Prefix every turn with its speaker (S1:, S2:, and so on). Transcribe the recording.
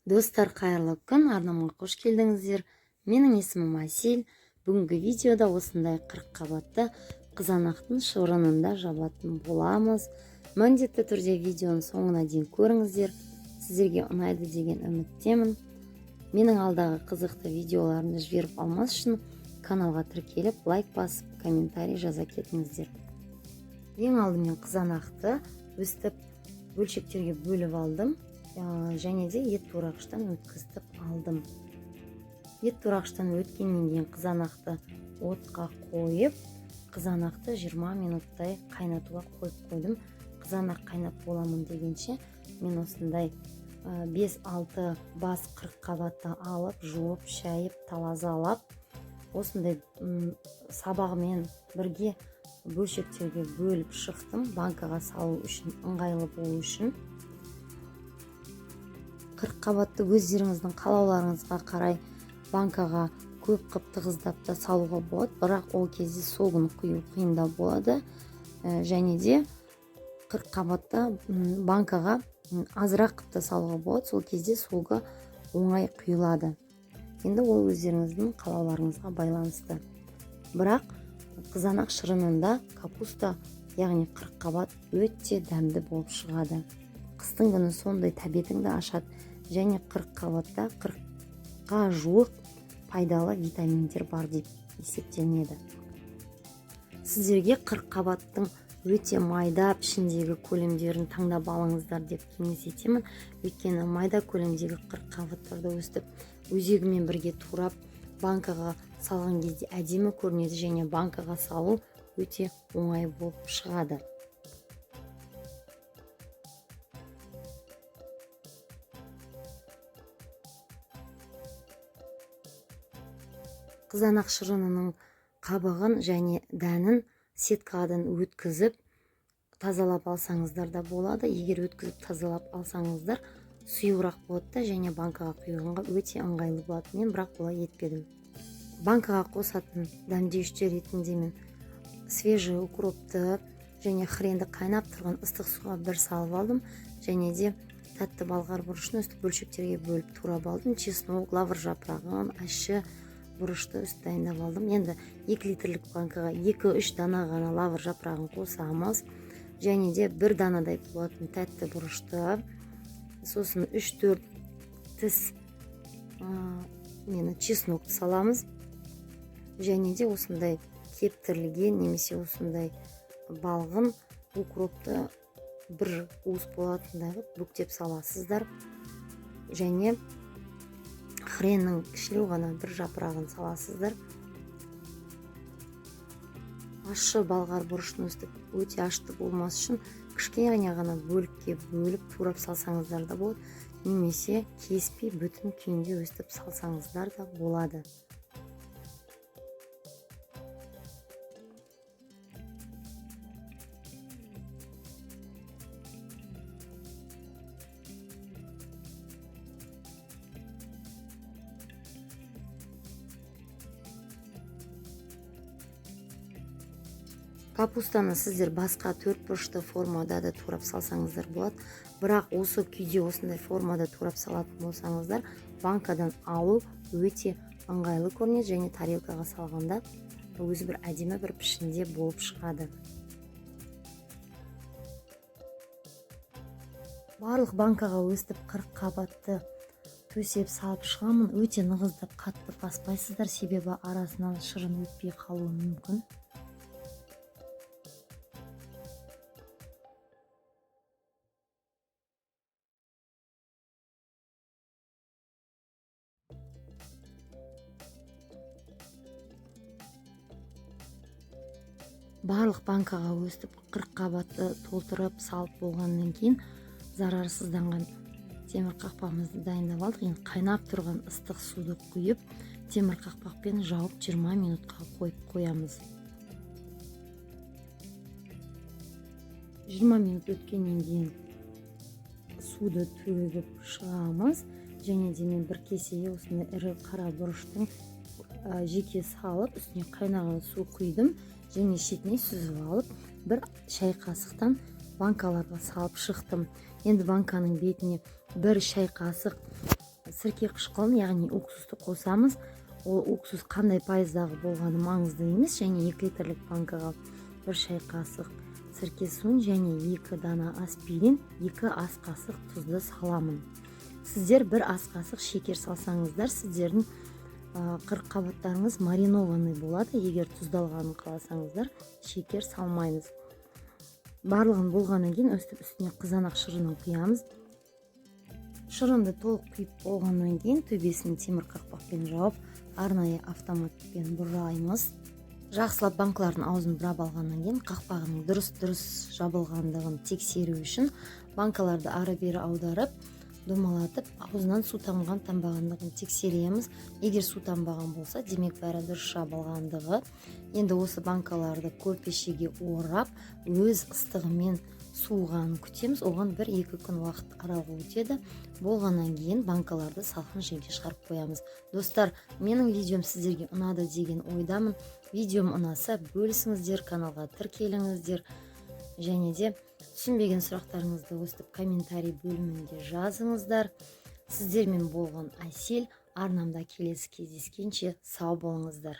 S1: Достар, қайырлы күн! Арнама қош келдіңіздер. Менің есімім Әсел. Бүгінгі видеода осындай 40 қабатты қызанақтың шырынында жабатын боламыз. Міндетті түрде видеоның соңына дейін көріңіздер, сіздерге ұнайды деген үміттемін. Менің алдағы қызықты видеоларымды жіберіп алмас үшін каналға тіркеліп, лайк басып, комментарий жаза кетіңіздер. Ең алдымен қызанақты өстіп бөлшектерге бөліп алдым және де ет турағыштан өткізіп алдым. Ет турағыштан өткеннен кейін қызанақты отқа қойып, қызанақты 20 минуттай қайнатуға қойып қойдым. Қызанақ қайнап боламын дегенше, мен осындай 5-6 бас 40 қабатты алып, жуып, шайып, тазалап, осындай сабағымен бірге бөлшектерге бөліп шықтым, банкаға салу үшін ыңғайлы болу үшін. 40 қабатты өздеріңіздің қалауларыңызға қарай банкаға көп қып тығыздап та салуға болады, бірақ ол кезде согын құю қиындау болады. Және де 40 қабатта банкаға азырақ қып та салуға болады, сол кезде согы оңай құйылады. Енді ол өздеріңіздің қалауларыңызға байланысты. Бірақ қызанақ шырынында капуста, яғни 40 қабат өте дәмді болып шығады. Қыстың күні сондай тәбетіңді ашады және 40 қабатта 40-қа жуық пайдалы витаминдер бар деп есептелінеді. Сіздерге 40 қабаттың өте майда пішіндегі көлемдерін таңдап алыңыздар деп кеңес етемін. Өйткені майда көлемдегі 40 қабаттарды өстіп өзегімен бірге турап банкаға салған кезде әдемі көрінеді және банкаға салу өте оңай болып шығады. Қызанақ шырынының қабығын және дәнін сеткадан өткізіп тазалап алсаңыздар да болады. Егер өткізіп тазалап алсаңыздар, сұйығырақ болады да және банкаға құйғанға өте ыңғайлы болады. Мен бірақ олай етпедім. Банкаға қосатын дәмдеуіштер ретінде мен свежий укропты және хренді қайнап тұрған ыстық суға бір салып алдым және де тәтті балғар бұрышын өстіп бөлшектерге бөліп турап алдым. Чеснок, лавр жапырағын, ащы бұрышты өстіп дайындап алдым. Енді 2 литрлік банкаға 2-3 дана ғана лавр жапырағын қосамыз және де 1 данадай болатын тәтті бұрышты, сосын 3-4 тіс чеснокты саламыз және де осындай кептірілген немесе осындай балғын укропты бір уыс болатындай қылып бүктеп саласыздар және хреннің кішілеу ғана бір жапырағын саласыздар. Ащы балғар бұрышын өстіп өте ашты болмас үшін кішкене ғана бөлікке бөліп турап салсаңыздар да болады, немесе кеспей бүтін күйінде өстіп салсаңыздар да болады. Капустаны сіздер басқа төрт бұрышты формада да турап салсаңыздар болады, бірақ осы күйде осындай формада турап салатын болсаңыздар, банкадан алу өте ыңғайлы көрінеді және тарелкаға салғанда өзі бір әдемі бір пішінде болып шығады. Барлық банкаға өстіп 40 қабатты төсеп салып шығамын. Өте нығыздап қатты баспайсыздар, себебі арасынан шырын өтпей қалуы мүмкін. Барлық банкаға өстіп 40 қабатты толтырып салып болғаннан кейін зарарсызданған темір қақпағымызды дайындап алдық. Енді қайнап тұрған ыстық суды құйып, темір қақпақпен жауып 20 минутқа қойып қоямыз. 20 минут өткеннен кейін суды төгіп шығамыз және де мен бір кесеге осындай ірі қара бұрыштың жеке салып, үстіне қайнаған су құйдым және шетіне сүзіп алып, бір шай қасықтан банкаларға салып шықтым. Енді банканың бетіне бір шай қасық Сірке қышқылын, яғни уксусты қосамыз. Ол уксус қандай пайыздағы болғаны маңызды емес. Және 2 литрлік банкаға 1 шай қасық сірке суын және 2 дана аспирин, 2 ас қасық тұзды саламын. Сіздер 1 ас қасық шекер салсаңыздар, сіздердің қырыққабаттарыңыз маринованный болады. Егер тұздалғанын қаласаңыздар, шекер салмаймыз. Барлығын болғаннан кейін өстіп үстіне қызанақ шырынын құямыз. Шырынды толық құйып болғаннан кейін төбесін темір қақпақпен жауып, арнайы автоматпен бұраймыз. Жақсылап банкалардың аузын бұрап алғаннан кейін, қақпағының дұрыс жабылғандығын тексеру үшін банкаларды ары бері аударып, домалатып, аузынан су тамған тамбағандығын тексереміз. Егер су тамбаған болса, демек, бәрі дұрыс жабылғандығы. Енді осы банкаларды көрпешеге орап, өз ыстығымен суығанын күтеміз. Оған 1-2 күн уақыт аралығы өтеді. Болғаннан кейін банкаларды салқын жерге шығарып қоямыз. Достар, менің видеом сіздерге ұнады деген ойдамын. Видеом ұнаса, бөлісіңіздер, каналға тіркеліңіздер және де түсінбеген сұрақтарыңызды өстіп комментарий бөлімінде жазыңыздар. Сіздермен болған Әсел. Арнамда келесі кездескенше сау болыңыздар.